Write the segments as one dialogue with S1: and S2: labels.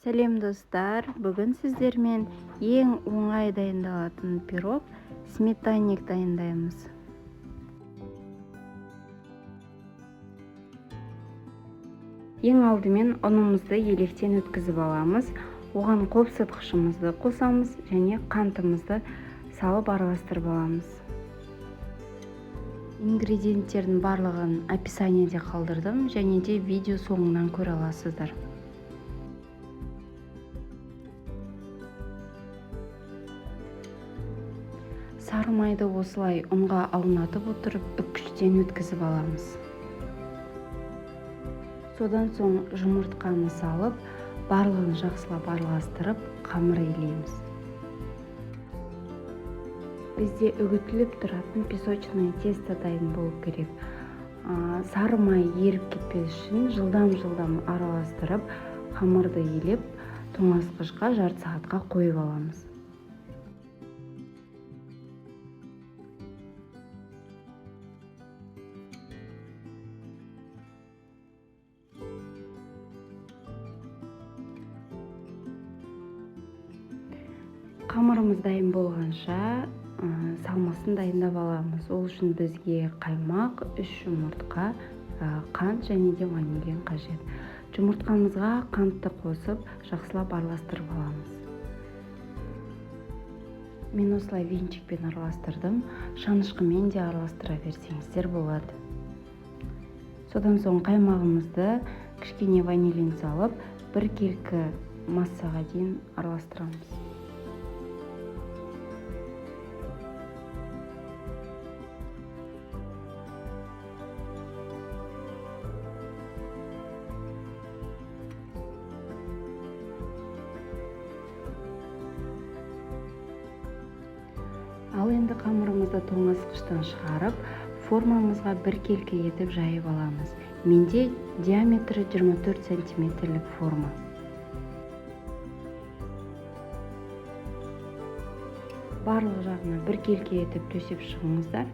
S1: Сәлем, достар! Бүгін сіздермен ең оңай дайындалатын пирог, сметанник дайындаймыз. Ең алдымен ұнымызды електен өткізіп аламыз. Оған қопсытқышымызды қосамыз және қантымызды салып араластырып аламыз. Ингредиенттердің барлығын описаниеде қалдырдым және де видео соңынан көре аласыздар. Сары майды осылай ұнға аунатып отырып, үккіштен өткізіп аламыз. Содан соң жұмыртқаны салып, барлығын жақсылап араластырып, қамыр илейміз. Бізде үгітіліп тұратын песочное тесто дайын болу керек. Сары май еріп кетпес үшін жылдам-жылдам араластырып, қамырды илеп, тоңазытқышқа жарты сағатқа қойып аламыз. Қамырымыз дайын болғанша, салмасын дайындап аламыз. Ол үшін бізге қаймақ, 3 жұмыртқа, қант және де ванилин қажет. Жұмыртқамызға қантты қосып, жақсылап араластырып аламыз. Мен осылай венчикпен араластырдым, шанышқымен де араластыра берсеңіздер болады. Содан соң қаймағымызды кішкене ванилин салып, біркелкі массаға дейін араластырамыз. Ал енді қамырымызды тоңазытқыштан шығарып, формамызға біркелкі етіп жайып аламыз. Менде диаметрі 24 сантиметрлік форма. Барлық жағына біркелкі етіп төсеп шығыңыздар.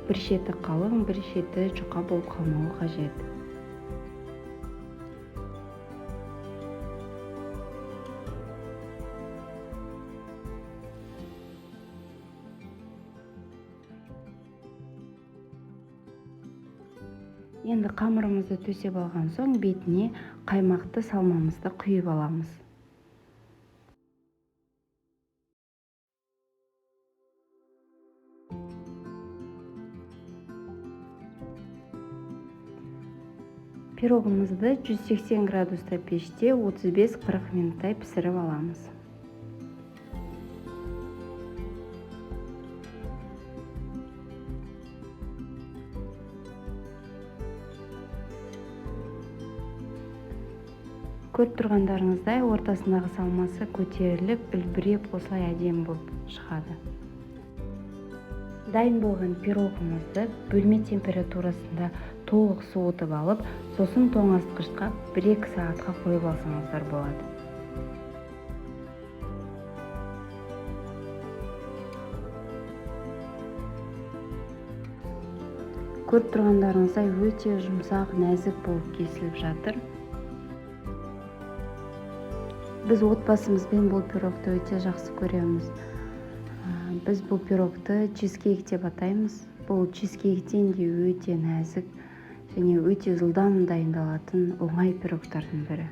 S1: Бір шеті қалың, бір шеті жұқа болып қалмауы қажет. Енді қамырымызды төсеп алған соң бетіне қаймақты салмамызды құйып аламыз. Пирогымызды 180 градуста пеште 35-40 минуттай пісіріп аламыз. Көріп тұрғандарыңыздай, ортасындағы салмасы көтеріліп, үлбіреп, осылай әдемі болып шығады. Дайын болған пирогымызды бөлме температурасында толық суытып алып, сосын тоңазытқышқа 1-2 сағатқа қойып алсаңыздар болады. Көріп тұрғандарыңыздай, өте жұмсақ, нәзік болып кесіліп жатыр. Біз отбасымызбен бұл пирогты өте жақсы көреміз. Біз бұл пирогты чизкейк деп атаймыз. Бұл чизкейктен де өте нәзік және өте жылдам дайындалатын оңай пирогтардың бірі.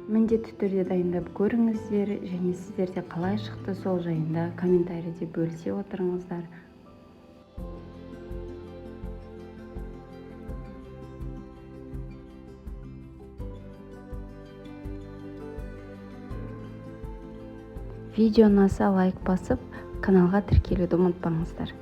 S1: Міндетті түрде дайындап көріңіздер және сіздерде қалай шықты сол жайында комментарийде бөлісе отырыңыздар. Видео ұнаса лайк басып, каналға тіркелуді ұмытпаңыздар.